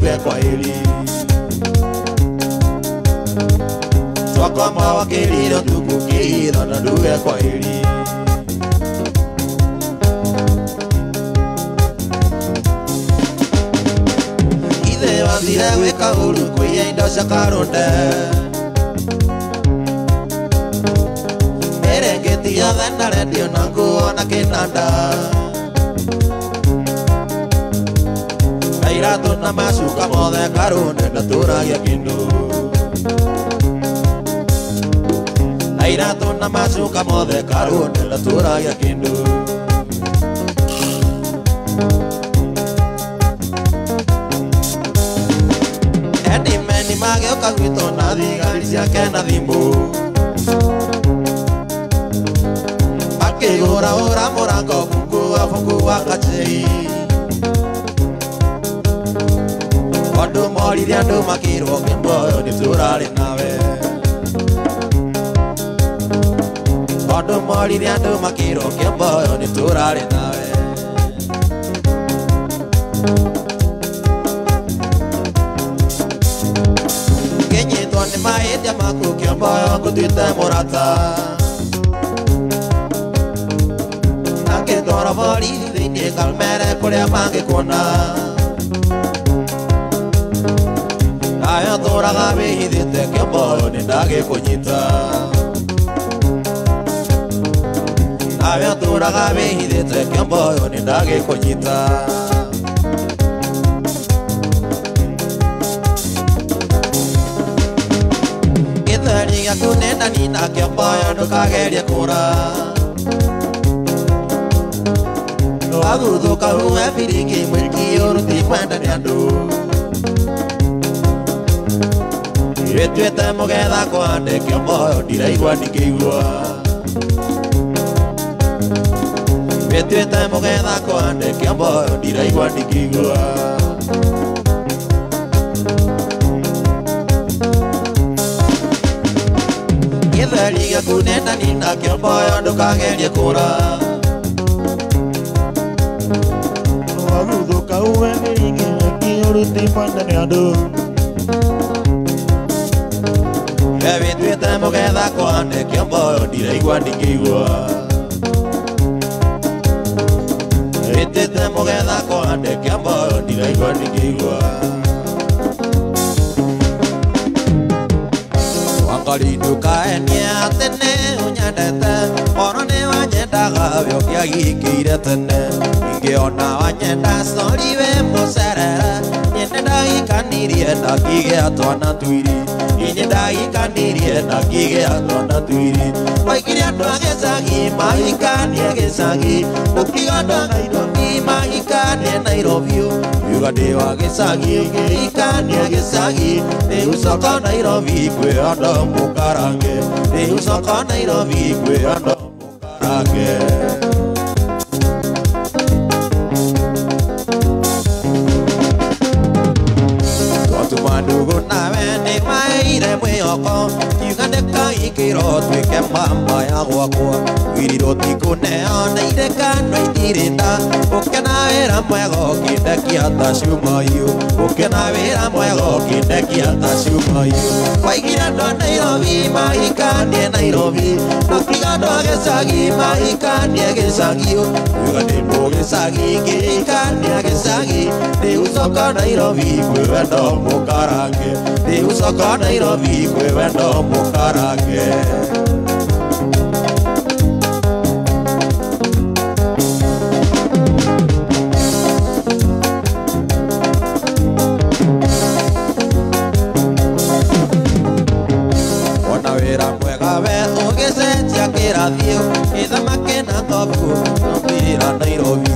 Kwaheri twakoma wakĩrire ũtukũ kĩhitho na nduge kwaheri. Ithe wathire gwĩka ũru kũiya indo cia Karũnde, mĩrĩngĩti yothe na rendio na nguo na kĩnanda, iratũ na macuka mothe Karũnde ndatũragia kĩndũ, na iratũ na macuka mothe Karũnde ndatũragia kĩndũ. Endimeni magĩũka gwitũ na thigari ciake na thimũ, makĩgũra ũra mũrango fungua fungua kachei. Andũ morire andũ makĩrwo Kĩmboyo nĩ tũrarĩ nawe, andũ morire andũ makĩrwo Kĩmboyo nĩ tũrarĩ nawe. Ngĩnyitwo nĩ mahĩtia maku Kĩmboyo ngũtuĩte mũrata, na ngĩtwarwo borithi thĩinĩ ngamere kũrĩa mangĩkuona. Nayo tũraga wĩhithĩte Kĩmboyo nĩ ndagĩkũnyita, nawe tũraga wĩhithĩte Kĩmboyo nĩ ndagĩkũnyita. Gĩthweri gĩaku nĩ ndanina Kĩmboyo ndũkagerie kũra, waguthũka uwe biringi mwĩki ũru ti kwenda nĩ andũ. Wĩtuĩte mũgetha kwande Kĩmboyo ndiraigua ndikĩigua, wĩtuĩte mũgetha kwande Kĩmboyo ndiraigua ndikĩigua. Gĩthweri gĩaku nĩ ndanina Kĩmboyo ndũkagerie kũra, waguthũka uwe biringi mwĩki ũru ti mwende nĩ andũ. Wĩtuĩte mũgetha kwande Kĩmboyo ndiraigua ndikĩigua, wĩtuĩte mũgetha kwande Kĩmboyo ndiraigua ndikĩigua. Wangari ndũkaenie atĩ nĩ ũnyendete, ono nĩ wanyendaga we ũkĩagikĩire tene. Ingĩona wanyenda sori wĩ mũcerere, niĩ nĩndahikanirie na ngĩgĩa twana twĩrĩ, niĩ nĩndahikanirie na ngĩgĩa twana twĩrĩ. Waigire andũ a gĩcagi mahikanie gĩcagi, ũkiuga andũ a Nairobi mahikanie Nairobi, ũkiuga ndĩ wa gĩcagi ũkĩhikania gĩcagi, rĩu coka Nairobi kwĩ andũ mũkarange, rĩu coka Nairobi kwĩ andũ mũkarange. Twatuma ndũgũ nawe nĩ waeire mwĩhoko, kiuga ndĩkahikĩrwo tuĩke mama ya gwakwa, wirirwo ti kũneo na irekanwa itirĩ nda, ũkĩona wĩra mwega ũkĩndekia ta cuma hiũ, ũkĩona wĩra mwega ũkĩndekia ta cuma hiũ. Waigire andũ a Nairobi mahikanie Nairobi, ũkiuga andũ a gĩcagi mahikanie gĩcagi, ũkiuga ndĩ mũgĩcagi ngĩhikania gĩcagi, rĩu coka Nairobi kwĩ wendo mũkarange, rĩu coka Nairobi kwĩ wendo mũkarange. Wona wĩra mwega we ũgĩcenjia kĩrathi, gĩthamake na thobu tũmbĩra Nairobi,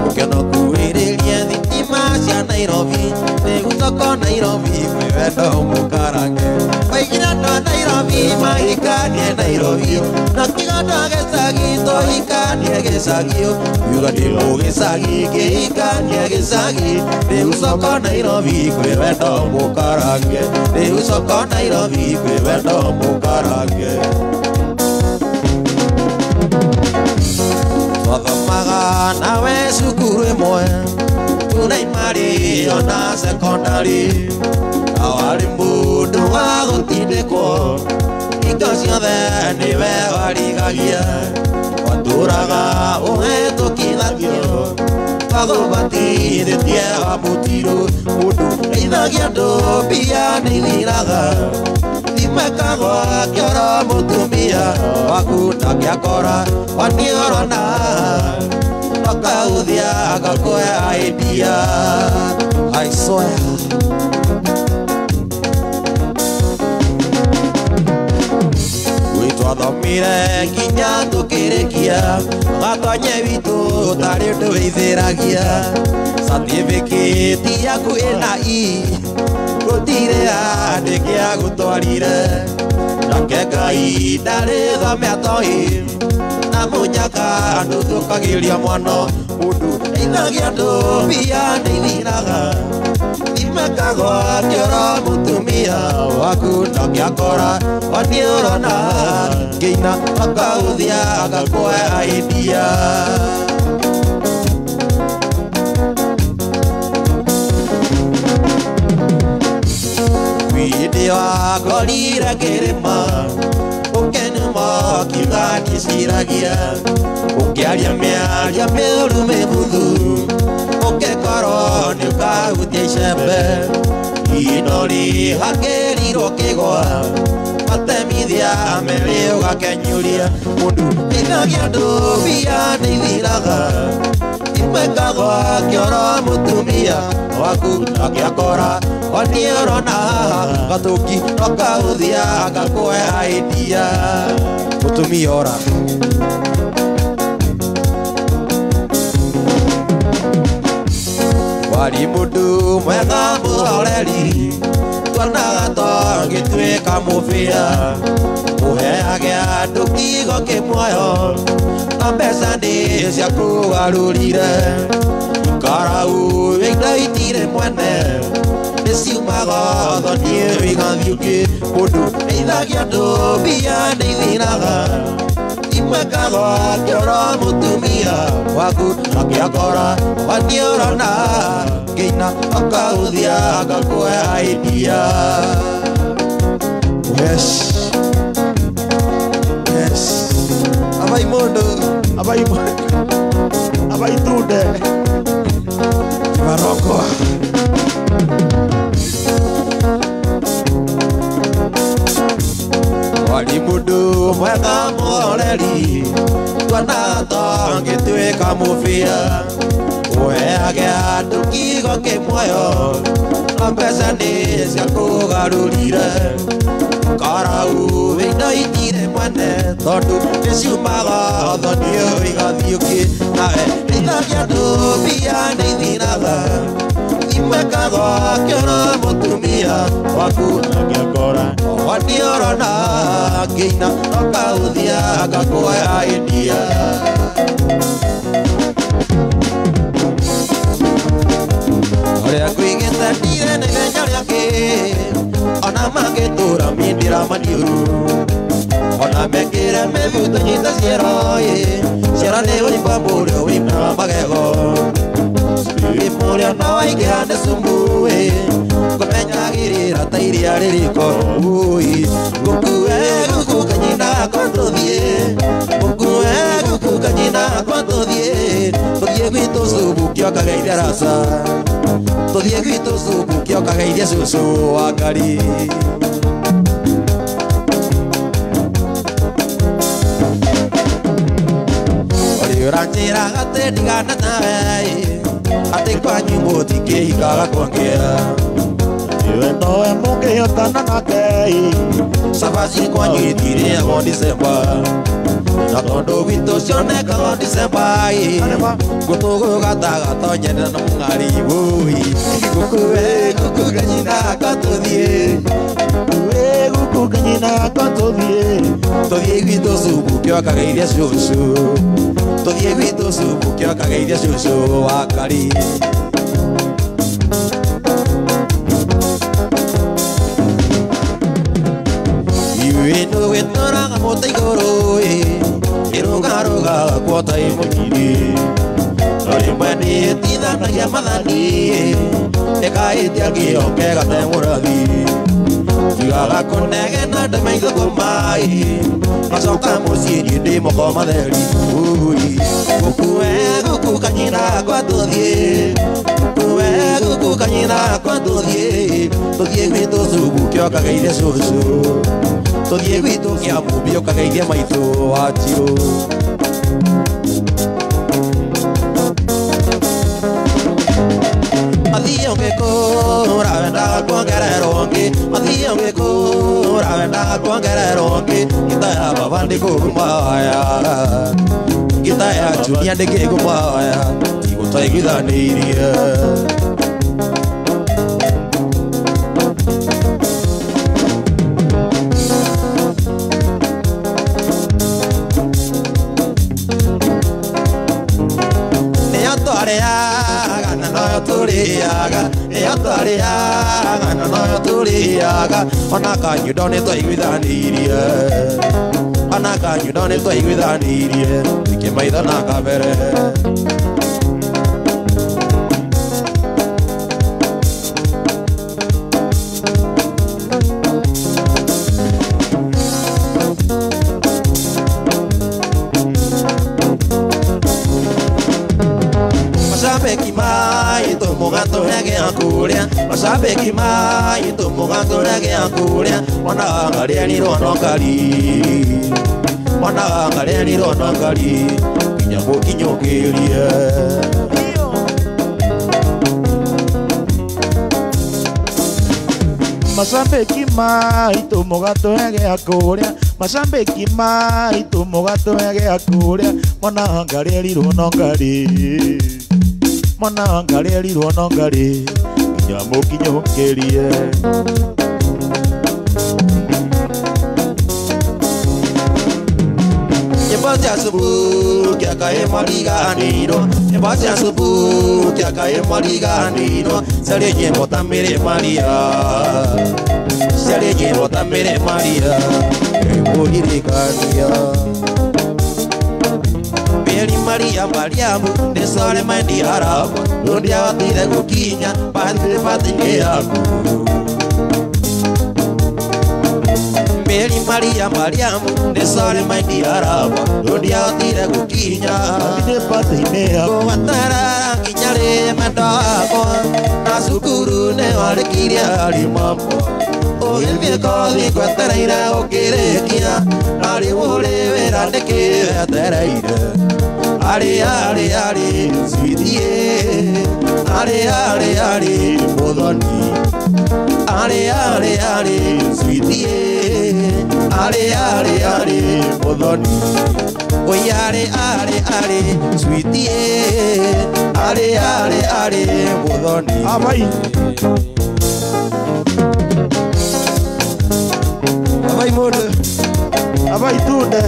ũkĩona ũkuhĩrĩrie thitima cia Nairobi, rĩu coka Nairobi kwĩ wendo mũkarange. Waigire andũ a Nairobi mahikanie Nairobi, na ũkiuga andũ a gĩcagi tũhikanie gĩcagi, ũkiuga ndĩ mũgĩcagi ngĩhikania gĩcagi, rĩu coka Nairobi kwĩ wendo mũkarange, rĩu coka Nairobi kwĩ wendo mũkarange. Twathomaga nawe cukuru ĩmwe, Primary ona secondary awarĩ mũndũ wa gũtindĩkwo hingo ciothe nĩwe warigagia watũraga ũhetũkithagio twagũbatithĩtie wa mũtirũ mũndũ ĩithagia andũ mbia nĩithiraga thimekagwo kĩoro mũtumia waku ndangĩakora waniorona akauthia agakũhe idea. I swear. Twathomire nginya tukĩrĩkia gatwanye witũ tarĩ ũndũ wĩithĩragia certificate yaku ĩna E gũtirĩ handĩ gĩagũtwarire nake Ngai ndarĩ thome atoĩ na mũnyaka ndũthũkagĩria mwana mũndũ ĩithagia andũ mbia nĩithiraga imekagwo kĩoro mũtumia waku ndangĩakora waniũrona ngĩina akauthia agakũhe idea. Hĩndĩ wakorire kĩrĩma ũkenuma ũkiuga ndiciragia ũkĩaria mĩario mĩũru mĩbuthu ũkĩkorwo nĩũkahutia icembe inori hakĩrirwo kĩgwa matemithia merĩ ũgakenyũria mũndũ ĩithagia andũ mbia nĩithiraga imekagwo kĩoro mũtumia waku ndangĩakora waniũrona gatũki nokauthia agakũhe idea mũtumia ora. Wari mũndũ mwega mũhoreri tuonaga tũgĩtuĩka mũbĩa ũheage andũ kiugo kĩmuoyo na mbeca nĩ ciakũgarũrire karau indo itirĩ mwene nĩciumaga thoni igathiũkĩ mũndũ ĩithagia andũ mbia nĩithiraga imekagwo kĩoro mũtumia waku ndangĩakora waniũrona ngĩina akauthia agakũhe idea. Yes. Yes. Abai mũndũ abai abai tunde Maroko. Wari mũndũ mwega mũhoreri tuonaga tũngĩtuĩka mũbĩa ũheage andũ kiugo kĩmuoyo na mbeca nĩ ciakũgarũrire karau indo itirĩ mwene tondũ nĩciumaga thoni igathiũkĩ nawe ĩithagia andũ mbia nĩithiraga imekagwo kĩoro mũtumia waku ndangĩakora waniũrona ngĩina ũkaũthia agakũhe idea. Ũrĩa ngũigĩte ndire na ithenya rĩake ona mangĩtũra mindĩra maniũrũ ona mekĩre mĩbuto nyita ciero ĩ ciero nĩ ũimba mũrĩo ũimbaga magego mũrĩo no waingĩha nĩ cumbũ ĩ ngũmenyagĩrĩra ta iria rĩrĩko ũi ngũkue gũkũ kanyina gakwa tũthiĩ ngũkue gũkũ kanyina gakwa tũthiĩ tũthiĩ gwitũ cumbũ kĩokageithia raca tũthiĩ gwitũ cumbũ kĩokageithia cũcũ wa ngari. Ũrĩ ũranjĩraga atĩ ndigana nawe atĩ kwanyu mũtingĩhikaga kwongea iwe nowe mũngĩhotana nake cabaci kwanyu itirĩagwo December na tondũ gwitũ cionekaga December ngũtũgũgataga tonyene na mũng'ari wũi ngũkue gũkũ kanyina gakwa tũthiĩ ngũkue gũkũ kanyina gakwa tũthiĩ tũthiĩ gwitũ cumbũ kĩokageithia cũcũ tũthiĩ gwitũ cumbũ kĩokageithia cũcũ wa ngari. Iwe nũgĩtũraga mũtĩ igũrũ ĩ ĩrũgarũgaga kuota ĩ mũnyiri no rĩmwe nĩĩtithagia Ndĩtukanagia mathani ĩkaĩtia ngĩoke gate mũrathi tigaga kũnegena ndĩmaithũkũmai macoka mũciĩ niĩ ndĩ moko matheri ui gũkue gũkũ kanyina kwa tũthiĩ gũkue gũkũ kanyina kwa tũthiĩ tũthiĩ gwitũ cubu kĩokageithie cũcũ tũthiĩ gwitũ kĩamũmbi ũkageithie maitũ wa Chirũ. Mathio ngĩkũra wendaga kuongererwo ngĩ mathio ngĩkũra wendaga kuongererwo ngĩ ngita ya baba ndĩkũgumaya ngita ya Junia ndĩkĩgumaya tigũtaiguithanĩirie. Nĩyo twarĩaga na noyo tũrĩaga nĩyo twarĩaga na noyo tũrĩaga ona kanyundo nĩtwaiguithanĩirie ona kanyundo nĩtwaiguithanĩirie ikĩmaitho na kabere. Mashabiki maitũ mũgatũhe gĩa kũrĩa mashabiki maitũ mũgatũhe gĩa kũrĩa mwana wa ngarĩerirwo no ngari mwana wa ngarĩerirwo no ngari nginya mũkinyũkĩrie. Mashabiki maitũ mũgatũhe gĩa kũrĩa mashabiki maitũ mũgatũhe gĩa kũrĩa mwana wa ngarĩerirwo no ngari mwana wa ngarĩerirwo no ngari nginya mũkinyũkĩrie. Nyĩmbo cia cubu kĩakaĩ mariganĩirwo nyĩmbo cia cubu kĩakaĩ mariganĩirwo ciarĩ nyĩmbo ta Mĩrĩ Maria ciarĩ nyĩmbo ta Mĩrĩ Maria ĩkũririkania. Mĩrĩ Maria Mariamu nĩ sore mendi haramu ndũngĩahotire gũkinya bathĩ-inĩ yaku. Mĩrĩ Maria Mariamu nĩ sore mendi haramu ndũngĩahotire gũkinya bathĩ-inĩ yaku. Ngũbatara nginya rĩ mwendwa wakwa na cukuru nĩ warĩkirie arimũ akwa ũgĩthiĩ kothi ngwetereire ũkĩrĩkia na rĩu ũrĩ wĩra nĩkĩ wetereire arĩ arĩ arĩ sweetie arĩ arĩ arĩ mũthoni arĩ arĩ arĩ sweetie arĩ arĩ arĩ mũthoni oi arĩ arĩ arĩ sweetie arĩ arĩ arĩ mũthoni. Abai abai mũndũ abai tunde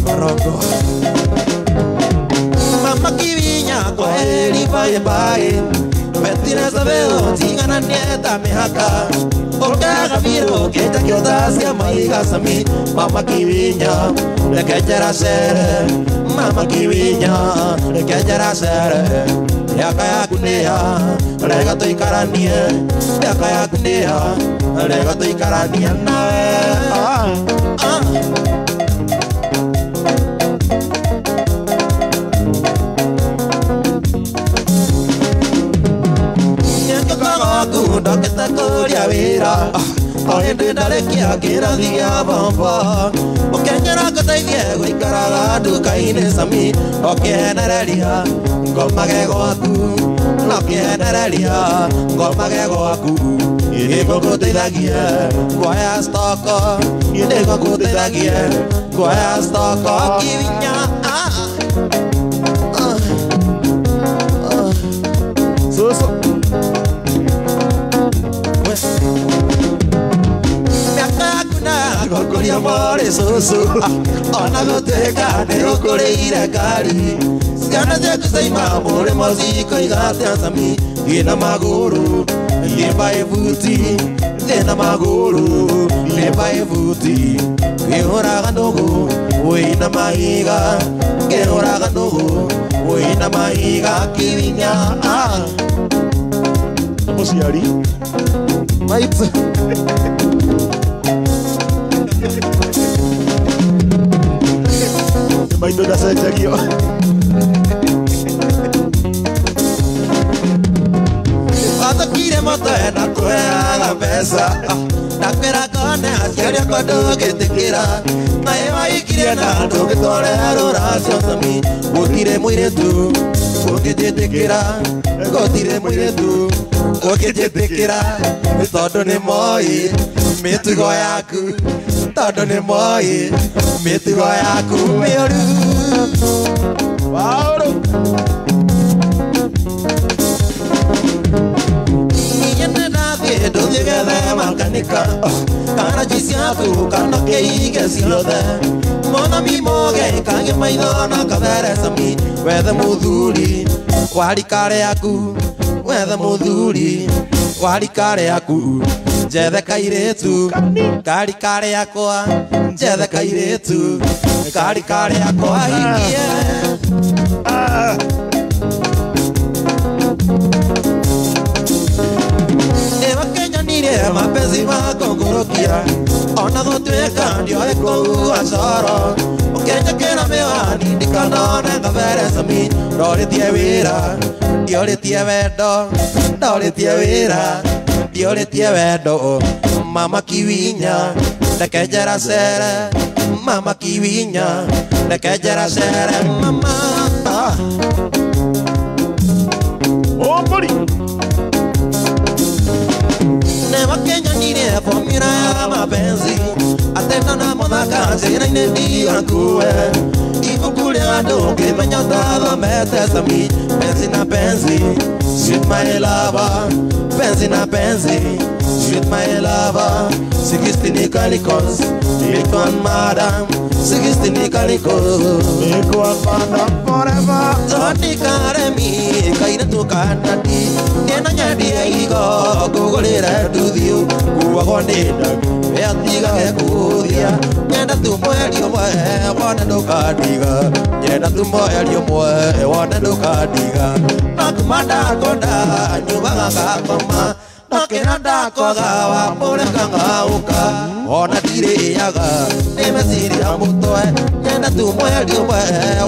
Marongo. Mama kivinya kwaheri bye bye Bettina sabeo tingana nieta mihaka Okaga biro keta kyotasia maiga sami Mama kivinya lekejera sere Mama kivinya lekejera sere Miaka yaku nĩya rega tũikaranie Miaka yaku nĩya rega tũikaranie nawe. Ah. Ndokĩte kũrĩa wĩra o hĩndĩ ndarĩkia kĩrathi gĩa bombo ũkenyera ngũteithie gũikaraga nduka-inĩ cami ũkĩhenereria ngomage gwaku nokĩhenereria ngomage gwaku nĩngũgũteithagie kuoya stoko nĩngũgũteithagie kuoya stoko kinya. Susu Gũkũria mwarĩ cũcũ ona gũtuĩka nĩ ũkũrĩire ngari ciana ciaku ciaima mũrĩmo cikoiga atĩa cami thiĩ na magũrũ thiĩ by buti Ndĩna magũrũ nĩmba ibuti ngĩhũraga ndũgũ wĩna mahiga ngĩhũraga ndũgũ wĩna mahiga kiwinya Mũciari maitũ maitũ ndacenjagio Athakire moto na kũheaga mbeca ndakwĩra ngone aciari akwa ndũngĩtĩkĩra naĩ waikire na ndũngĩtware rũracio cami gũtirĩ mũirĩtu ũngĩnjĩtĩkĩra gũtirĩ mũirĩtu ũngĩnjĩtĩkĩra tondũ nĩ moĩ mĩtugo yaku tondũ nĩ moĩ mĩtugo yaku mĩũru Paũlũ Ndũthiĩ makanika kana ci ciaku kana kĩige ciothe mũthami mũge kangĩ maitho na kathere cami wethe mũthuri wa rika rĩaku wethe mũthuri wa rika rĩaku njethe kairĩtu ka rika rĩakwa njethe kairĩtu ka rika rĩakwa hikie Mapenzi makũngũrũkia ona gũtuĩka ndioĩ kũua coro ũkĩnjĩkĩra mĩwani ndikanone gabere cami ndorĩtie wĩra ndiorĩtie wendo ndorĩtie wĩra ndiorĩtie wendo mama kiwinya reke njera cere mama kiwinya reke njera cere mama Ũmbũri Wakenyanire formula ya mapenzi atenda na mũthaka njĩra-inĩ ndigakuwe ibuku rĩa andũ ngĩmenya ũtathomete cami penzi na penzi sweet my lover penzi na penzi sweet my lover 16 calicos make one madam 16 calicos make one madam forever Tondĩkaremi kairĩtu kanandi ndĩna nyendie igo ngũgũrĩre nduthi kuagwo nĩ nda we atigage kũũthia nyenda tu mweri ũmwe wone ndũkandiga nyenda tu mweri ũmwe wone ndũkandiga no kuma ndakonda nyumaga ngakoma ndokĩra ndakwaga wambũreka ngauka ona ndirĩaga nĩ meciria mũtwe nyenda tu mweri ũmwe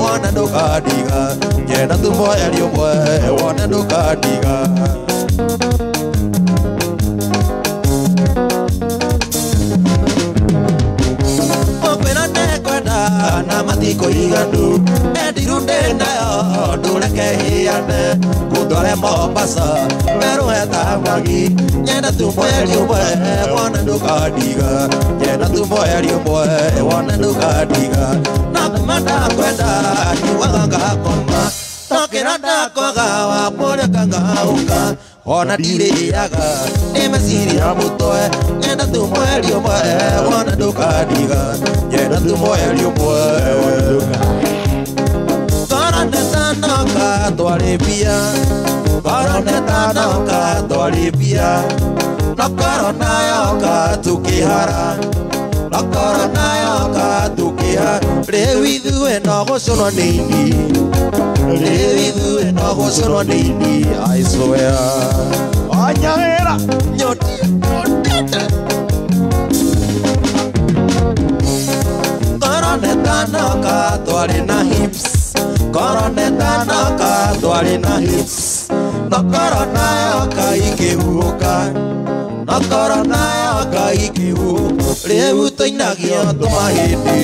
wone ndũkandiga nyenda tu mweri ũmwe wone ndũkandiga na matikũiganu endiru ndĩ nayo ndũreke hĩane ngũtware Mombasa werũhe thamaki nyenda tu mweri ũmwe wone ndũkandiga nyenda tu mweri ũmwe wone ndũkandiga no kuma ndakwenda nyuaga ngakoma ndokĩra ndakwaga wambũrĩka ngauka ona ndirĩaga nĩ meciria mũtwe nyenda tu mweri ũmwe wone ndũkandiga nyenda tu mweri ũmwe Koronetanoka twarĩ mbia Koronetanoka twarĩ mbia no korona yoka tũkĩhara no korona yoka tũkĩhara rĩu ithuĩ no gũcũnwo nĩ ini rĩu ithuĩ no gũcũnwo nĩ ini I swear Wanyawĩra nyotie Koronetanoka twarĩ na hips Koronetanoka twarĩ na hips no korona yoka ikĩhuhũka no korona yoka ikĩhuhũka rĩu tũinagio tũmahĩndĩ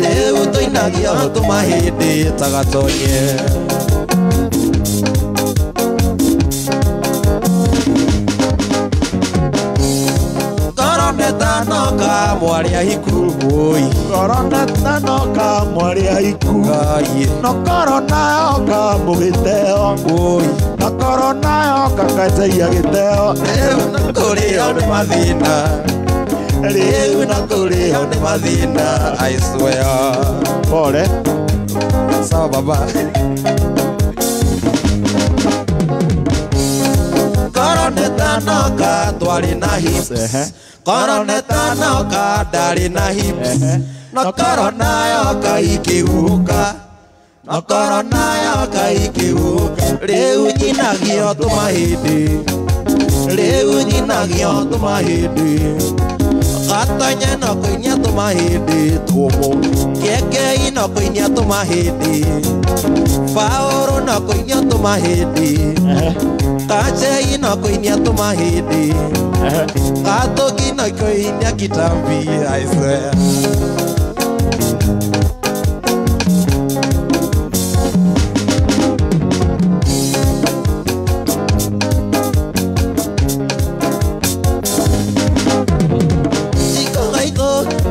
rĩu tũinagio tũmahĩndĩ ta gatonye Koronetanoka mwarĩ ahiku oi Koronetanoka mwarĩ ahiku no korona yoka mũgĩteo oi no korona yoka ngateia gĩteo rĩu na kũrĩo nĩ mathĩna rĩu na kũrĩo nĩ mathĩna I swear Pole sawa baba ĩtanoka twarĩ na hips Korona ĩtanoka ndarĩ na hips No korona yoka ikĩhuhũka No korona yoka ikĩhuhũka Rĩu nyinagio tũmahĩndĩ Rĩu nyinagio tũmahĩndĩ Gatonye no kũinia tũmahĩndĩ tũmũ Kĩengei no kũinia tũmahĩndĩ Paũrũ no kũinia tũmahĩndĩ Kachei no kũinia tũmahĩndĩ Gatoki no kũinia kitambi I swear.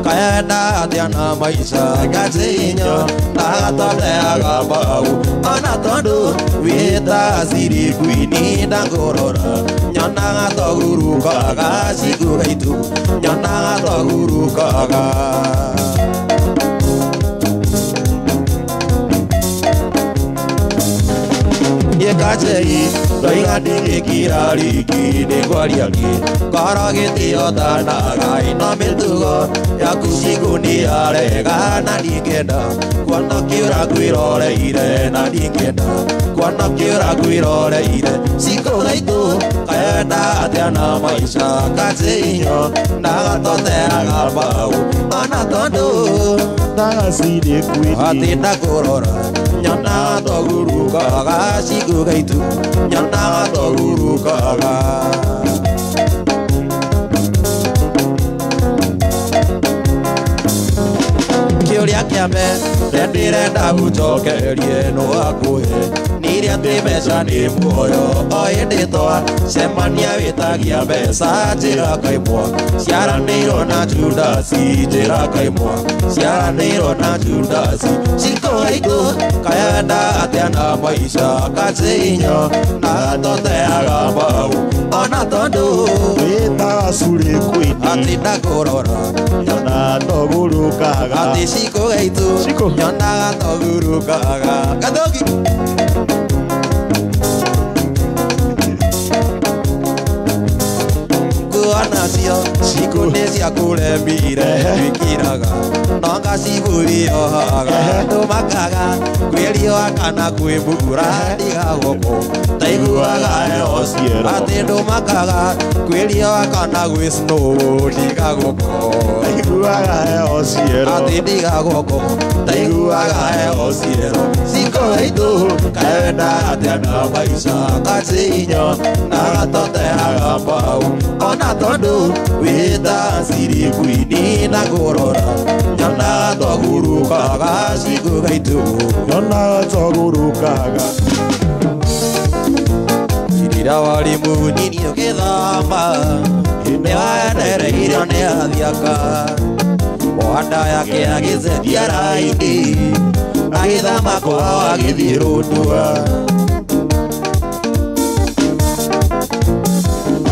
Kaenda atia na maisha gacinyo ndagatoteaga mbau ona tondu wĩta siri kwini ndangũrora nyonaga togurukaga cikũgaitu nyonaga togurukaga Kachei ndoiga ndingĩkira rĩngĩ nĩngwaria kĩ ngoro gĩtiotanaga ĩno mĩtugo yaku ciku nĩyarega na ndingĩenda kuona kĩũra kwĩroreire na ndingĩenda kuona kĩũra kwĩroreire cikũ gaitũ kaenda atĩa na maica gacinyo ndagatoteaga mbau ona tondũ ndagacirĩ kwini atĩ ndakũrora nyonaga togurukaga cikũ gaitu nyonaga togurukaga Kĩũria kĩa mbere ndĩrenda gũcokerie no akũhe nĩrĩa atĩ mbeca nĩ muoyo o hĩndĩ twacemania wĩtagia mbeca njĩra kaimwa ciaranĩirwo na Judasi njĩra kaimwa ciaranĩirwo na Judasi cikũ gaitũ kaenda atĩa na maica gacinyo ndagatoteaga mbau ona tondũ wĩtaga curĩ kwini atĩ ndakũrora nyonaga togurukaga atĩ cikũ gaitũ nyonaga togurukaga Gathoki Nacio cikũ nĩ ciakũremire twĩkĩraga no ngacibũriohaga ndũmakaga kwĩ riũa kana kwĩ mbura ndigagũkũ ndaiguaga heho atĩ ndũmakaga kwĩ riũa kana gwĩ snow ndigagũkũ ndaiguaga heho ciero atĩ ndigagũkũ ndaiguaga heho ciero cikũ gaitũ kaenda atĩa na maica gacinyo ndagatoteaga mbau ona tondũ wĩta siri kwini na ngũrora nyonaga togurukaga cikũ gaitũ nyonaga togurukaga Rĩrĩa warĩ mũnini ũgĩthama nĩwaenereirio nĩ athiaka Wanda yake agĩcenjia raini agĩthama kwao agĩthiĩ Rũndua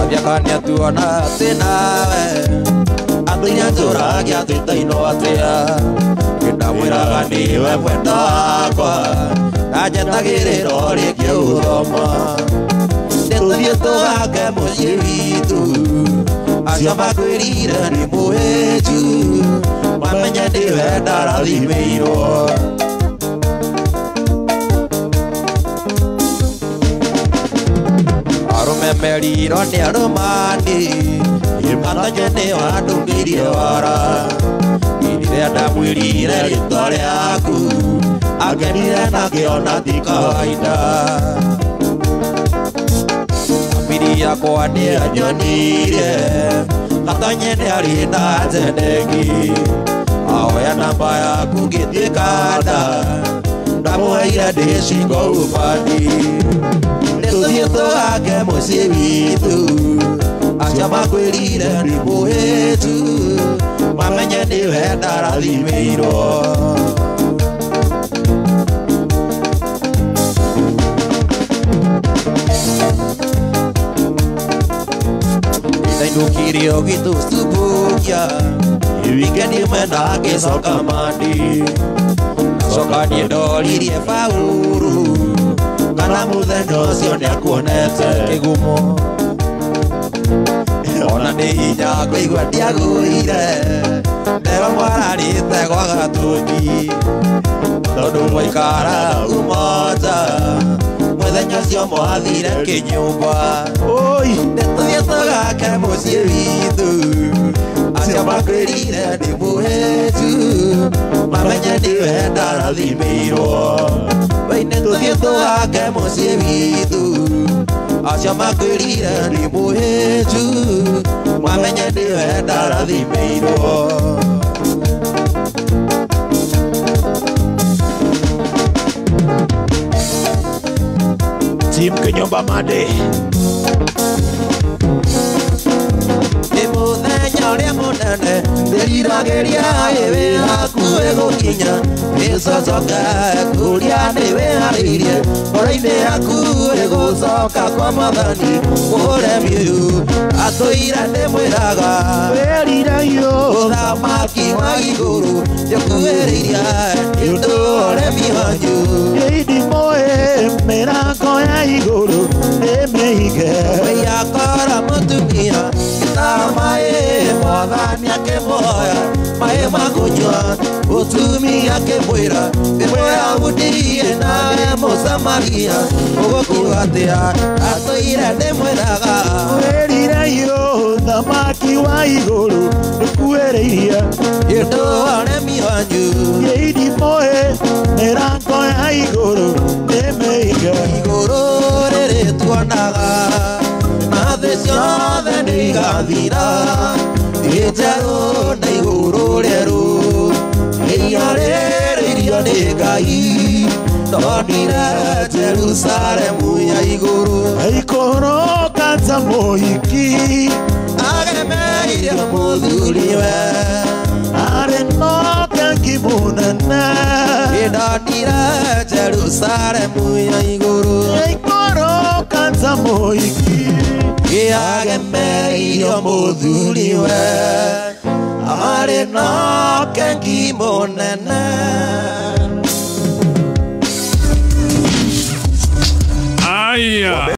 Athiaka nĩatuona atĩ nawe andũ nĩatũragia twĩtainwo atĩa Ndamwĩraga nĩwe mwendwa wakwa ndanjetagĩrĩra ũrĩkie gũthoma Nĩtũthiĩ tũgake mũciĩ witũ acio makwĩrire nĩ mũhĩnju mamenye nĩwe ndarathimĩirwo Arũme merirwo nĩ arũmani Gatonye nĩo andũmĩirie wara Rĩrĩa ndamwĩrire rĩtwa rĩaku akenire na akĩona ti kawaida Thamiri yakwa nĩyanyonirie Gatonye nĩarĩ na agenda ĩngĩ Ahoya namba yaku ngĩtuĩka nda ndamũheire ndĩ cingo ubandi Nĩtũthiĩ tũgake mũciĩ witũ acio makwĩrire nĩ mũhĩnju mamenye nĩwe ndarathimĩirwo Ndainũkire ũgĩtũcumbukia wikendi ĩmwe ndagĩcoka mandi Coka niĩ ndoririe Paũlũ kana mũthenya ũcio nĩakuonete kĩgumo Ona nĩ hinya kũigua ndiagũire ndero mwararĩte gwa gatũnyi tondũ mwaikara umoja mũthenya ũcio mwathire kĩnyũmba. Oi. Nĩtũthiĩ tũgake mũciĩ witũ acio makwĩrire ndĩ mũhĩtu mamenye nĩwe ndarathimĩirwo. Wei nĩtũthiĩ tũgake mũciĩ witũ acio makwĩrire ndĩ mũhĩtu mamenye nĩwe ndarathimĩirwo. Team Kinyumba Made. Nĩ mũthenya ũrĩa mũnene ndĩriragĩria ĩwĩ hakuhĩ gũkinya nĩcocoke kũrĩa nĩwĩharĩirie ngoro-inĩ yaku ĩgũcoka kwa mwathani mũremi ũyũ atũire ndĩmwĩraga Wĩriragio ũthamaki wa igũrũ nĩũkuhĩrĩirie nĩ ũndũ wa ũremi wanyu. Ĩndimũĩ mĩrango ya igũrũ ĩmĩhige. Wĩyakora mũtumia gĩtaha maĩ mwathani akĩmũhoya maĩ ma kũnyua mũtumia akĩmwĩra ndĩ Mũyahudi nawe Mũsamaria ũgũkiuga atĩa atũire ndĩmwĩraga. Wĩriragio ũthamaki wa igũrũ nĩũkuhĩrĩirie nĩ ũndũ wa ũremi wanyu. Ĩndimũĩ mĩrango ya igũrũ ĩmĩhige. Igũrũ rĩrĩ tuonaga na thĩ ciothe nĩigathira thĩ njerũ na igũrũ rĩerũ ĩiyarĩrĩirio nĩ Ngai ndonire Jerusalemu ya igũrũ. Aikũrũka ta mũhiki agemeire mũthuriwe arĩ na ũkengi mũnene. Ndonire Jerusalemu ya igũrũ Aikũrũka ta mũhiki agemeire mũthuriwe arĩ na ũkengi mũnene.